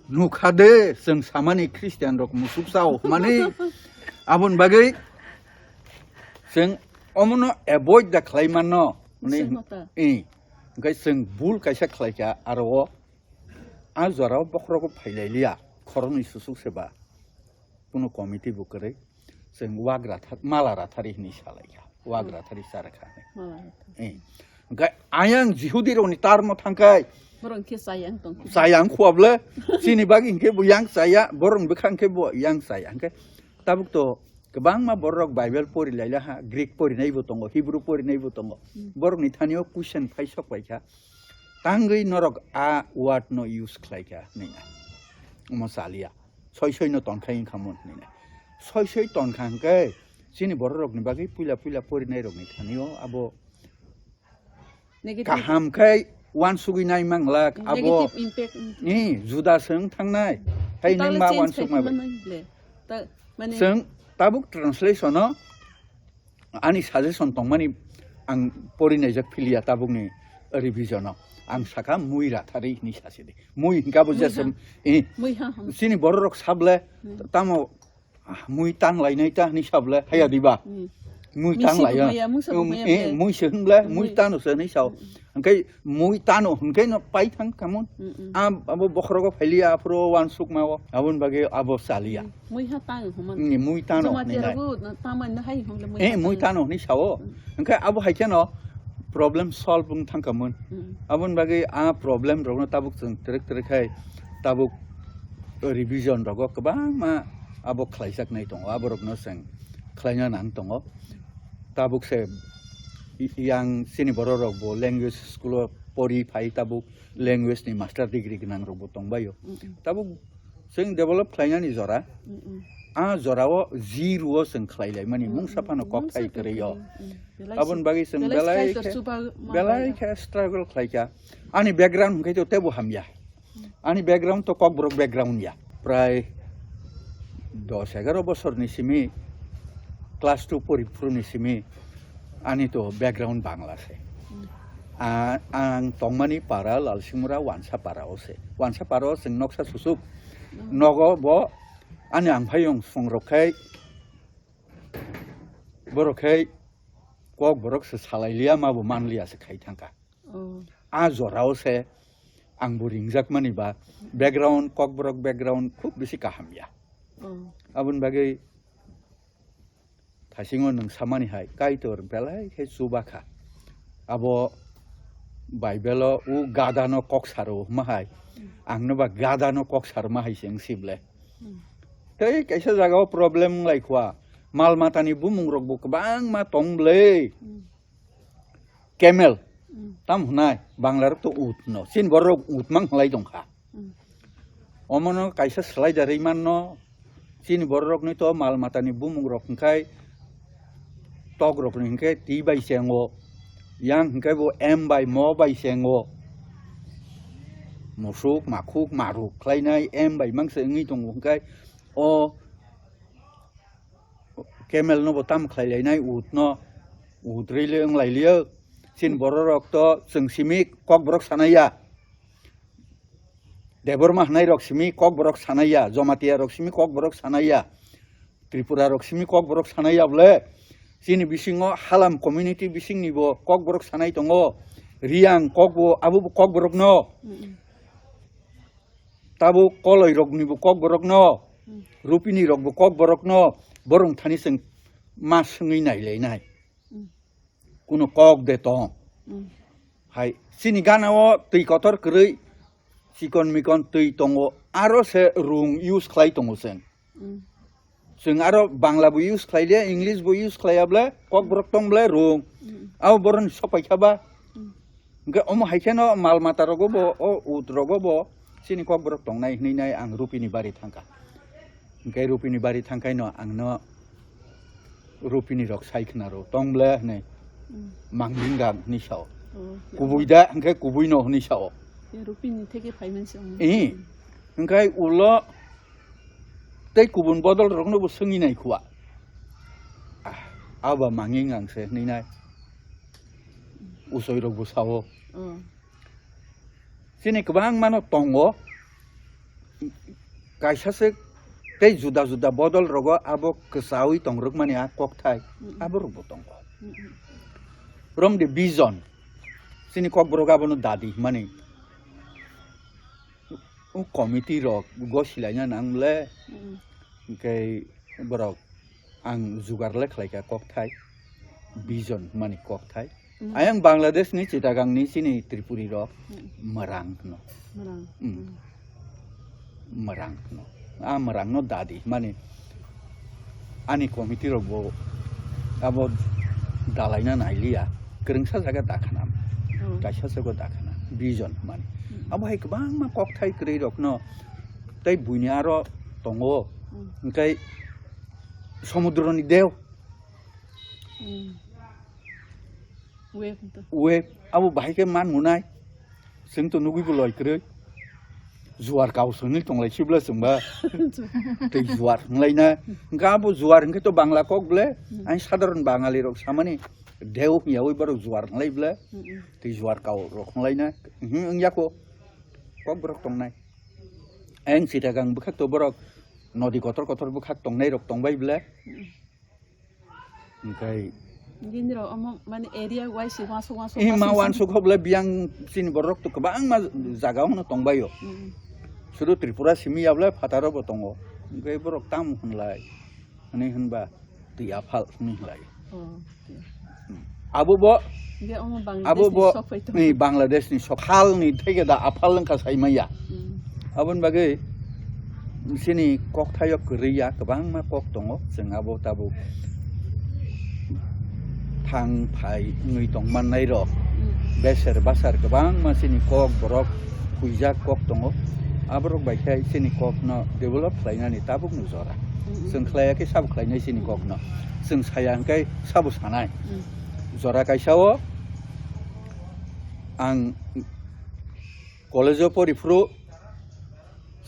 nukha de, chwng samani Christian rok musuk sao hwnmani. Aboni bagwi chwng omono avoid da khlai manno. Bwswk mata. Eh, hwnkhe chwng bul kaisa khlaikha aro o, a jorao bokhorogo phailai liya, khoroknwi susuk se ba. Kuno committee bo kwrwi, chwng wagra thar-, mala rathari hinwi salaikha, wagra thari charakha hinwi. Mala rathari. Eh. Hwnkhe ayang Jihudi rokni tarmo thangkhai. Borok khe chayang tong. Chayang khuable, chini bagwi hinkhe bo yang chaya, borok bwkha hinkhe bo yang chaya. Hinkhe tabuk to kwbangma borok Bible pori laila ha, Greek porinai bo tongo, Hebrew porinai bo tongo. Hmm. Borokni thani o question phai sok paikha. Tangwi norok a word no use khlaikha hinwi na. Omo chaliya. Soi soi no tonkha wngkha mun hinwi na. Soi soi tonkha hwnkhe chini borok rokni bagwi puila puila porinai rokni thani o abo negative. Kaham khai uansugwi nai manglak abo. Negative impact, mm. Ni juda se wng thangnai. Hai nang ma uansuk ma bai. Chwng tabuk translation o ani suggestion tongmani ang pori naijak philia tabukni revision o. Ang sakha mui rathari hinwi sasi di. Mui hinkha bo jesem, eh, chini borok rok sable tamo, ah, mui tang lainai ta hinwi sable haya diba? Mui tang laiya. Mui se hinble, mui tano se hinwi sao. Hwnkhe mui tano hwnkhe no pai thang kamun. Am, abo bokhorogo phailiya, aphuru uansukma o. Aboni bagwi abo chaliya. Mui ha tang hwnmani. Mui tano hinwi nai. Eh, mui tano hinwi sao. Hwnkhe abo hai kheno problem solve wng thang kamun. Aboni bagwi a problem rokno tabuk chwng twrwk twrwk khai tabuk revision rogo kwbangma abo khlaijaknai tongo, aborokno chwng khlaina nang tongo. Tabuk se yang chini borok rok bo language school o pori phai tabuk language ni master degree gwnang rok bo tongbaio. Tabuk chwng develop khlainani jora. A jorao zero o chwng khlai laimani mungsa phano kok thai kwrwi o. Aboni bagwi chwng belai khe, belai khe struggle khlaikha. Ani background hwnkhe to teibo hamya. Ani background to Kokborok background ya. Prai dos egaro bosorni simi class two pori phuruni simi ani to background Bangla se. A-, ang tongmani para Lalsingmura Wansa para o se. Wansa para o chwng noksa susuk. Nogo bo ani ang phaiyong songrok khai borok khai Kokborok se salai liya, ma bo man liya se khai thangkha. A jorao se ang bo ringjakmani ba background, Kokborok background khub bisi kaham ya. Aboni bagwi thasingo nwng samani hai Kaitor belai khe chuba kha. Abo Bible o u gada no kok saro hwnma hai, ang no ba gada no kok saro ma hai se wng si ble. Tei kaisa jaga o problem wng lai khwa, mal matani bumung rok bo kwbangma tong ble. Camel. Tam hwnai, Bangla rok to ut no. Chini borok rok ut mang hwnlai tong kha. Omono kaisa slai da rwi manno. Chini borok rokni to mal matani bumung rok hwnkhe tok rokni hwnkhe twi bai chengo. Yang hwnkhe bo M bai mo bai chengo. Musuk, makhuk, maruk khlainai M bai mangsa wngwi tongo hwnkhe o Camel no bo tam khlai lainai ut no, ut rwi le wng lai liyo. Chini borok rok to chwng simi Kokborok sanai ya. Debbarma hwnai rok simi Kokborok sanai ya, Jamatia rok simi Kokborok sanai ya, Tripura rok simi Kokborok sanai ya bole. Chini bisingo Halam community bisingni bo Kokborok sanai tongo. Riang Kokbo, abo bo Kokborok no. Tabuk Koloi rokni bo Kokborok no, Rupini rok bo Kokborok no, borok thani chwng ma swngwi nai lai nai. Kuno kok de tong. Hai, chini gana o twi kotor kwrwi, chikon mikon twi tongo, aro se rung use khlai tongo chwng. Chwng aro Bangla bo use khlai liya, English bo use khlai ya ble, Kokborok tong ble rung. Abo boroni sok pai kha ba. Hwnkhe omo hai kheno mal mata rogo bo, o ut rogo bo, chini Kokborok tongnai hwnwi nai ang Rupini bari thangkha. Hwnkhe Rupini bari thangkhaino ang no Rupini rok sai khna rw tong ble hwnwi, mangding gang hwnwi sao. Kubui da hwnkhe kubui no hwnwi sao. Rupini theke phai man se. Ee, hwnkhe ulo tei kubun bodol rokno bo swngwi nai khua. Ah, abo mangding gang se hwnwi nai. Usoirokbo sao. Oh. Chini kwbangmano tongo. Kaisa se tei juda juda bodol rogo abo kwchaui tongrwkmani a kokthai, mm, aborokbo tongo. Mm, mm. Romdi vision, chini kokborok abono dadi hwnmani. O committee rok go silaina nang le, mm, hwnkhe borok ang jugar le khlaikha kokthai, vision hwnmani kokthai. Mm. Ayang Bangladesh ni Chittagong ni chini Tripuri rok, mm, mrang hwno. Mrang. Mm. Mm. Mrang hwno. A mrang no dadi hwnmani ani committee rok bo abo dalaina nailiya. Kwrwngsa jaga dakhana. Mm. Kaisa jaga dakhana. Vision hwnmani. Mm. Abo hai kwbangma kokthai kwrwi rok no tei buini aro tongo. Mm. Hwnkhe somudro ni deu. Mm. Wave to. Wave, abo bahai khe man munai. Chwng to nugui bo loi kwrwi. Juar kau songni tonglai sibla chwngba. Tei juar hwnglai na. Hwnkhe abo juar hwnkhe to Bangla kok ble. Hmm. Ang sadharon Bangali rok samani deu hwnyaui borok juar hwnglai ble. Hmm, hmm. Tei juar kau rok hwnglai na. Mhm, wngya ko. Kok borok tongnai. Ang Chittagong bwkhak to borok nodi kotor kotor bwkhak tongnai rok tongbai ble. Hmm. Hwnkhe nini rok omo mane area wise wansuk wansuk eh, ma wansuk wansuk hobla biyang chini borok to kwbangma jaga hwnwi tongbaio. Mm. Sudu Tripura simi yable phataro bo tongo. Hwnkhe borok tamo hwnlai? Hwnwi hwnba twi aphal hwnwi hwnlai. Oh, okay. Hmm. Abo bo, hwnkhe omo abo Bangladesh ni bo, sok phai tongo. Ni Bangladesh ni sok halni theke da aphal wngkha saimaya. Mm. Aboni bagwi chini kokthaio kwrwi ya, kwbangma kok tongo, chwng abo tabuk thang phai wngwi tongmannai rok. Mm. Beser basar kwbangma chini kok borok huijak kok tongo, aborok bai khe chini kokno develop khlainani tabukno jora. Mm, mm. Chwng khlaiya khe sabo khlainai chini kokno, chwng saya hwnkhe sabo sanai. Mm. Jora kaisa o ang college o poriphuru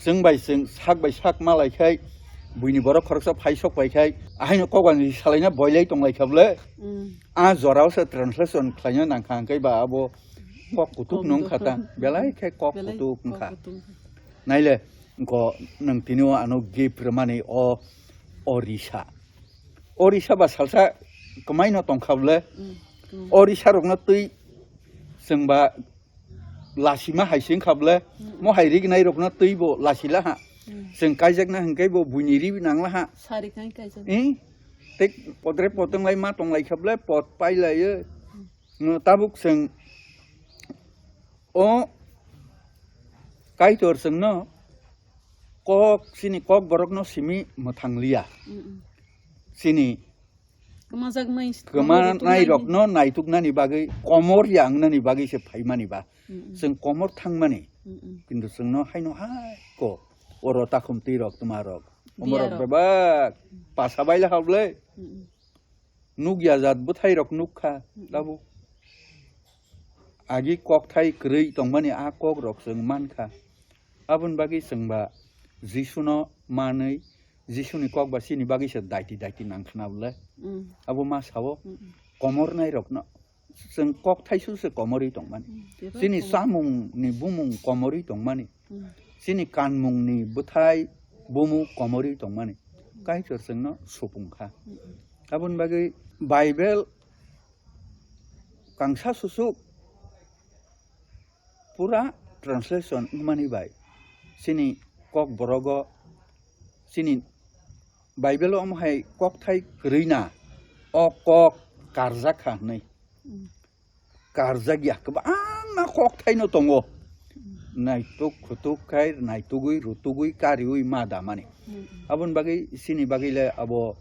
chwng bai chwng sak bai sak malai khai buini borok khoroksa phai sok pai khai ahaino kokbani salaina boilai tonglai kha bwle. Mm. A jorao se translation khlaina nang kha hwnkhe ba abo kok kutuk nung kha ta, belai khe kok kutuk wng kha. Naile ko nang tini o ano gift rwmani o Orisa. Orisa ba salsa kwmaino tong kha bwle. Mm, mm. Orisa rokno twi chwng ba lasima hai se wngkha bwle, mm, mo hai rignai rokno twi bo lasi laha. Mm. Chwng kaijakna hwnkhe bo buini ri nang laha. Sari khai kaijak. Eh? Tei podre potong lai ma tong lai kha bwle, pot pai lai. Mm. No tabuk chwng o Kaitor chwngno kok chini kok borokno simi mwthang liya. Mm, mm. Chini kwmajaknai kwmanai rokno naituknani bagwi, komor ya wngnani bagwi se phaimani ba. Mm, mm. Chwng komor thangmani. Mm, mm. Kintu chwngno haino hai ko oro takhum twi rok twma rok. Omorok bebak pasa baila hablai. Mm, mm. Nukya jat bwthai rok nukha. Mm, mm. Tabuk agi kokthai kwrwi tongmani a kok rok chwng mankha. Aboni bagwi chwngba Jisuno manwi Jisuni kok ba chini bagwi se daiti daiti nang khna bwle. Mm. Abo ma sao, mm, mm, komornai rokno chwng kok thaisu se komorwi tongmani. Mm, bebak chini komor. Chamungni bumung komorwi tongmani. Mm. Chini kanmungni bwthai bumung komorwi tongmani. Mm. Kaitor chwngno supung kha. Mm, mm. Aboni bagwi Bible kangsa susuk pura translation wngmani bai chini kok borogo chini Bible o omo hai kokthai kwrwi na, o kok karjak kha hwnwi. Mm. Karjak ya, kwbangma kokthai no tongo. Mm. Naituk khutuk khai, naitugwi, rutugwi, kariwi ma damani. Mm, mm. Aboni bagwi, chini bagwi le abo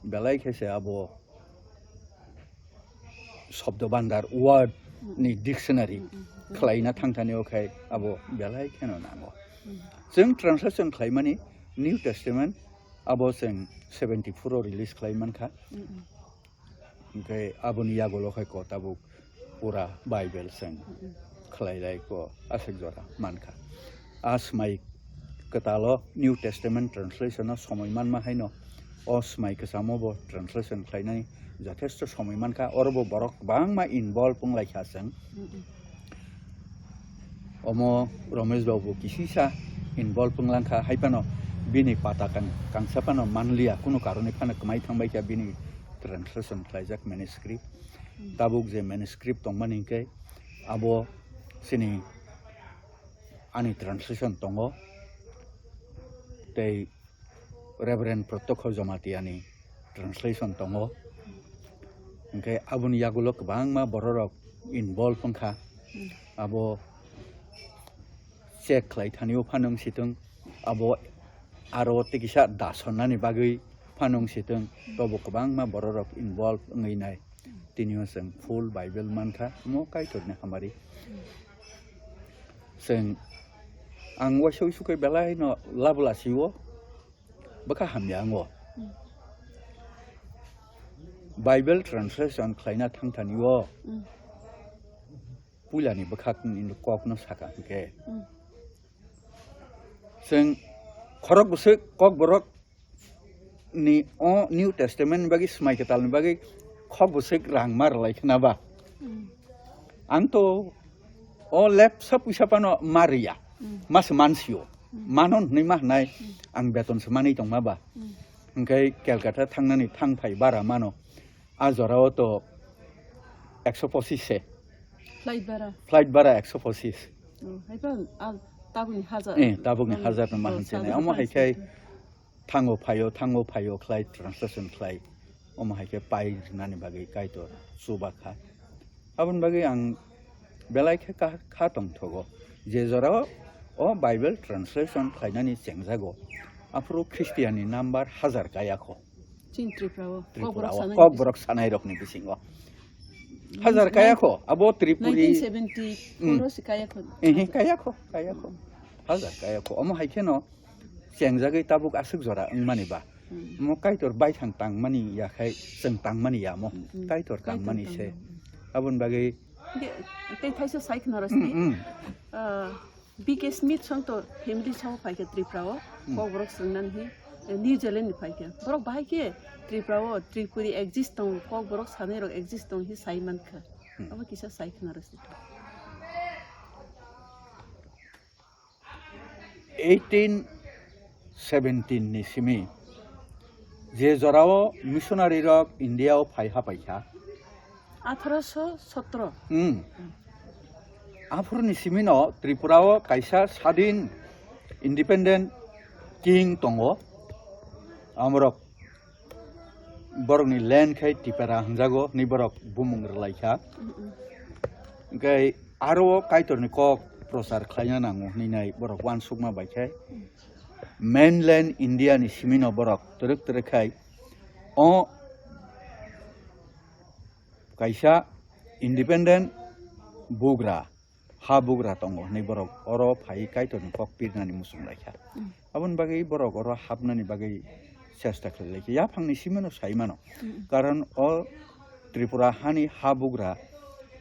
belai khe se abo Shobdo Bandar word ni dictionary khlaina thangthani o khai abo belai kheno nango. Chwng translation khlaimani New Testament abo chwng seventy four o release khlai mankha. Hwnkhe aboni yagulo khai ko tabuk pura Bible chwng khlailai ko aswk jora mankha. A swmai kwtalo New Testament translation o somoi manma haino O swmai kwchamo bo translation khlainani jothesto somoi mankha, oro bo borok kwbangma involve wnglaikha chwng. Omo Romesh Babu kisisa involve wnglankha, hai phano bini pata kang-, kangsa phano manliya, kunu karone phano kwmai thangbaikha bini translation khlaijak manuscript. Tabuk je manuscript tongmani hwnkhe abo chini ani translation tongo, tei Reverend Protokho Jamatia ni translation tongo. Hwnkhe aboni yagulo kwbangma bororok involve wngkha. Abo check khlai thani o phano wng sitwng, abo aro tei kisa dasonnani bagwi phano wng sitwng, tobo kwbangma bororok involve wngwi nai. Tini o chwng full Bible mankha, omo Kaitorni hamari. Chwng, ang waisa uisu khe belai no labla si o, bwkha hamya wngo. Bible translation khlaina thangthani o puilani bwkhakni kokno saka hwnkhe, chwng khorok bwswk kokborok ni o New Testament ni bagwi, Swmai Kwtal ni bagwi khok bwswk rang ma rwlai khna ba? Ang to o lepsa puisa phano ma rwya, ma se man sio, mano hwnwi ma hwnai, ang beton se manwi tongma ba? Hwnkhe Calcutta thangnani thang phai bara mano, a jorao to ekso pochis se. Flight bara. Flight bara ekso pochis. Oh, hai pa, ah, tabukni hajar. Eh, tabukni hajar no ma hwnse nai. Omo hai khe thango phaio, thango phaio khlai translation khlai. Omo hai khe pai rwnani bagwi Kaitor chuba kha. Aboni bagwi ang belai khe kha, kha tongthogo. Je jorao o Bible translation khlainani chengjago, aphuru Christian ni number hajar kaya kho. Chini Tripura o. Tripura o. Kokborok sanai rokni bisingo. Hajar kaya kho, abo Tripuri. Nineteen seventy four o se kaya kho. Ehe, kaya kho, kaya kho. Hajar kaya kho. Omo hai kheno chengjagwi tabuk aswk jora wngmani ba. Omo Kaitor baithang tangmani ya khai chwng tangmani ya mo. Kaitor tangmani se. Aboni bagwi. Tei thaisa sai khna rosni. Ah, B K Smith song to family song phaikha Tripura o, kokborok swngnani hi, eh, New Zealand ni phaikha. Borok bahai khe Tripura o Tripuri exist tong, kokborok sanai rok exist tong hi sai mankha. Abo kisa sai khna rosni. Eighteen seventeen ni simi je jorao missionary rok India o phai hapaikha. Athroso sotro. Hmm. Aphuruni simino Tripura o kaisa sadin independent king tongo. Amorok borokni land khai Tipera hwnjago hwnwi borok bumung rwlaikha. Hwnkhe aro o Kaitorni kok prochar khlaina nango hwnwi nai borok uansukma bai khai. Mainland India ni simino borok twrwk twrwk khai o kaisa independent bugra, ha bugra tongo hwnwi borok oro phai Kaitorni kok pirnani muchung laikha. Aboni bagwi borok oro hapnani bagwi chesta khlai laikha. Yaphangni simano sai mano. Karon o Tripura hani ha bugra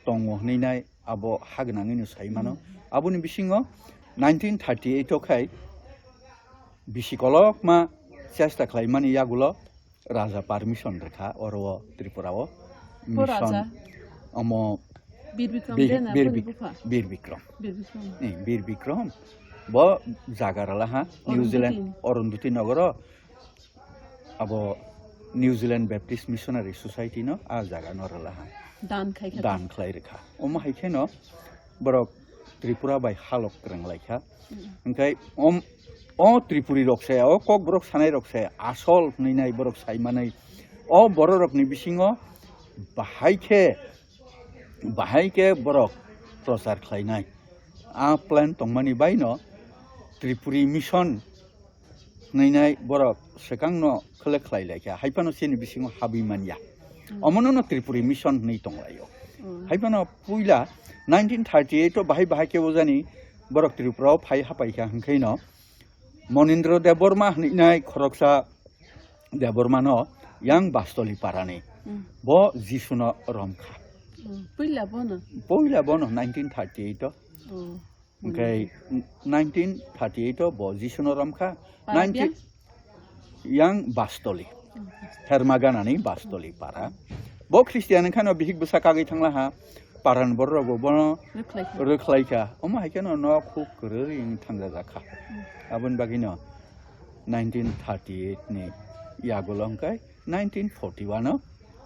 tongo hwnwi nai abo ha gwnangwino sai mano. Aboni bisingo nineteen thirty eight o khai bisi kolokma chesta khlaimani yagulo raja permission rwkha oro o Tripura o. Mission raja? Omo Bir Bikram Bir, de na Bir boni Bik-, bupha? Bir Bikram. Bir Bikram. Eh, Bir Bikram. Bo jaga rwla ha, New Zealand, Arundhati nogoro. Abo New Zealand Baptist Missionary Society no a jaga no rwla ha. Dan khai kha. Dan khlai rwkha. Omo hai kheno borok Tripura bai halok kwrwng laikha. Hwnkhe om-, o Tripuri rok se, o Kokborok sanai rok se asol hwnwi nai borok sai manai. O borok rokni bisingo bahai khe, bahai khe borok prochar khlainai. A plan tongmani baino Tripuri Mission hwnwi nai borok swkangno khlek khlai laikha, hai phano chini bisingo habwi manya. Omono no Tripuri Mission hwnwi tonglaio. Hai phano puila nineteen thirty eight o bahai bahai khe ujani borok Tripura o phai hapai kha, hwnkhe no Monindra Debbarma hwnwi nai khoroksa Debbarma no yang Bastoli parani. Bo Jisu no romkha. Puila bono? Puila bono nineteen thirty eight o. Hwnkhe nineteen thirty eight o bo Jisu no romkha. Para nineteen biang? Yang Bastoli. Hermaganani Bastoli para. Bo Christian wngkhano bihik bwsa kagwi thangla ha. Paran borok bo bono rwkhlai kha. Omo hai kheno nok huk kwrwi wng thangjajak kha. Aboni bagwino nineteen thirty-eight ni yagulo hwnkhe nineteen forty-one o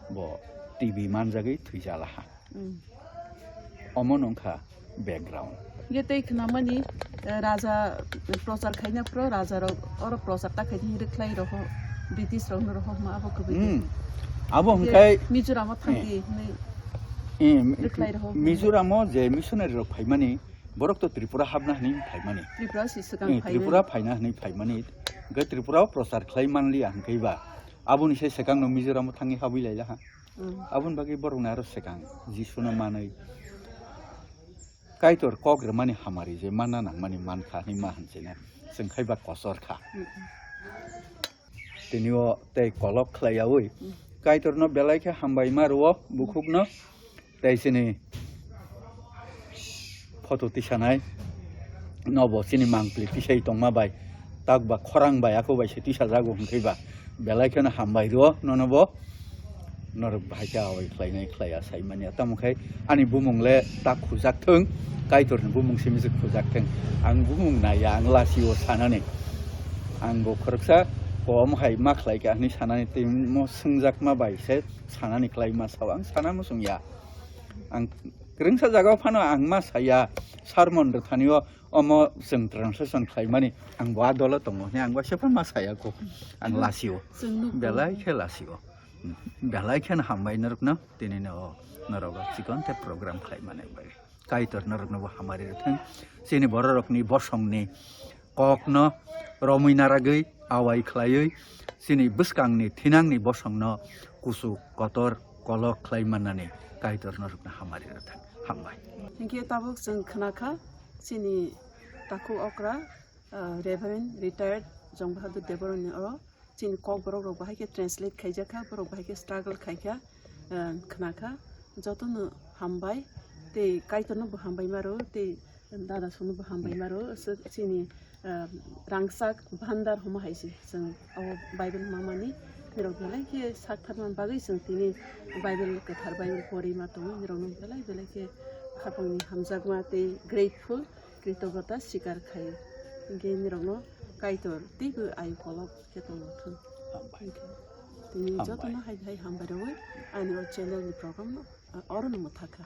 bo T B manjagwi thwijala ha. Omo nungkha background. Ye tei khnamani, eh, raja prochar khaina pro raja rok oro prochar ta khaidi rwkhlai roho, British rok no roho ma abo kwbwi. Hmm. Abo hwnkhe Mizoram o thangdi hinwi rwkhlai roho. Mizoram o je missionary rok phaimani, borok to Tripura habna hinwi phaimani. Tripura si swkang phaimani. Tripura phaina hinwi phaimani. Hwnkhe Tripura o prochar khlai manliya hwnkhe ba. Aboni se swkang no Mizoram o thangwi habwi laila ha. Aboni bagwi borokni aro swkang Jisuno manwi Kaitor kok rwmani hamari je manna nangmani mankha hinwi ma hinwi chwng khai ba kochor kha. Tini o tei kolok khlai yaui Kaitorno belai khe hambai ma rwo bukhukno tei chini photo tisanai nobo chini mangpili tisai tongma bai tak ba khorang bai ako bai se tisajago hwnkhe ba belai kheno hambai rwo nono bo norok bahai khe awai khlainai khlaiya saimanya tamo khai ani bumung le ta khujak thung Kaitorni bumung simi se khujak thung ang bumung naiya ang lasio sanani ang bo khoroksa kom hai ma khlai kha hinwi sanani tei mo swngjak ma bai se sanani khlai ma sao ang sana muchung ya ang kwrwngsa jaga phano ang ma saya sermon rwthani o omo chwng translation khlaimani ang bo a dolo tongo hwnwi ang bo se phano ma saya kho ang lasio belai khe lasio belai khe hambai norokno tini no norok chikon te program khlaimani bai Kaitor norokno bo hamari rwthwng chini bororokni bosongni kokno romwi naragwi awai khlaiwi chini bwskangni thinangni bosongno kuchuk kotor kolok khlai mannani Kaitor norokno hamari rwthwng hambai. Hinkhe tabuk chwng khnakha chini takhuk okra, ah, Reverend retired Jong Bahadur Deboroni oro chini kokborok rok bahai khe translate khaijakha, borok bahai khe struggle khaikha, ah, khnakha. Jotono hambai tei Kaitorno bo hambai maro tei dada sono bo hambai maro. Chini, ah, rangchak bhandar homo hai se chwng o Bible mamani nirok belai khe sak thar man bagwi chwng tini Bible kwthar Bible pori ma tongo nirok no belai belai khe khapang ni hamjakma tei grateful kritogota sikar khai hinkhe nirok no Kaitor teibo ayu kolok khe tongthwng. Tini jotono hai hai hambai rogwi ani o channel ni program no oro no mwthakha.